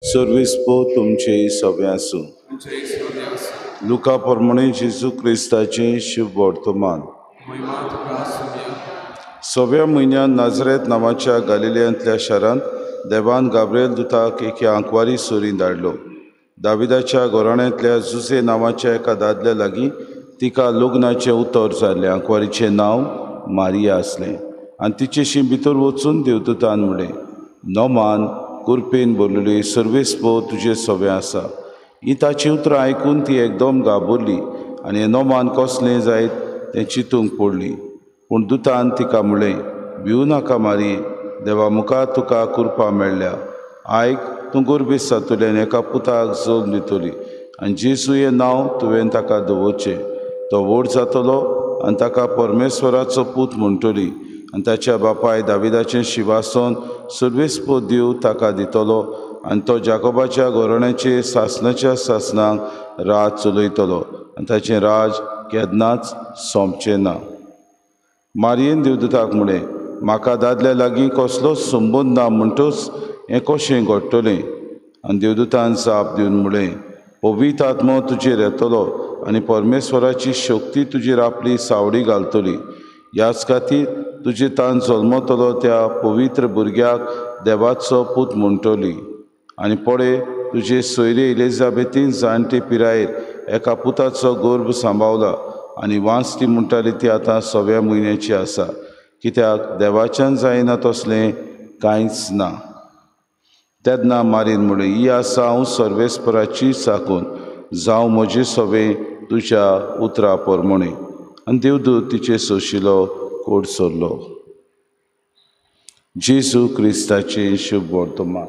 Service पो तुमचे सगळे आसूं. लुका प्रमाणे जेजू क्रिस्ताचें शुभ वर्तमान. सव्या म्हयन्यान नाजरेत नांवाच्या गालिलियांतल्या शारांत देवान गाब्रिएल दुताक एके आंकवारी सुरी धाडलो. दाविदाच्या घराण्यांतल्या जुझे नांवाच्या एका दादल्या लागीं तिका लग्नाचें उतर जाल्लें. आंकवारीचें नांव मारिया आसलें आनी तिचेशी भितर वचून देवदूतान म्हणलें, नोमान कुरपेन भरलेली सर्वेस्पो तुजे सवें आसा. ही ताची उतरां आयकून ती एकदम घाबरली आनी नोमान कसलें जायत तें चिंतूंक पडली. पूण दुतान तिका म्हणलें, भिवू नाका मारी, देवा मुखार तुका कृपा मेळ्ळ्या. आयक, तूं गोरबेस जातली आनी एका पुताक जल्म दितली आनी जेजू हें नांव तुवें ताका दवरचें. तो व्हड जातलो आनी ताका परमेश्वराचो पूत म्हणटली आनी ताच्या बापाय दाविदाचें शिवासन सर्वेस्पो देव ताका दितलो आनी तो जाकोबाच्या घराण्याचे सासणाच्या सासणाक राज चलयतलो आनी ताचें राज केन्नाच सोंपचें ना. मारयेन देवदूताक म्हणलें, म्हाका दादल्या लागीं कसलोच संबंद ना, म्हणटच हें कशें घडटलें? आनी देवदूतान जाप दिवन म्हणलें, पवित्र आत्मो तुजेर येतलो आनी परमेश्वराची शक्ती तुजेर आपली सावडी घालतली. ह्याच खातीर तुजे तान जल्मतलो त्या पवित्र भुरग्याक देवाचो पूत म्हणटली. आनी पळय, तुजे सोयरे एलिजाबेथीन जाणटे पिरायेर एका पुताचो गर्भ सांबावला आनी वांस ती म्हणटाली ती आतां सव्या म्हयन्याची आसा, कित्याक देवाच्यान जायना तसलें कांयच ना. तेन्ना मारीन म्हणलें, ही आसा हांव सर्वेस्पराची साकून, जावं म्हजें सवें तुज्या उतरा प्रमाणें. आनी देवदूत तिचे सोशिलो कोड सरलो. जेजू क्रिस्ताचें शुभ वर्तमान.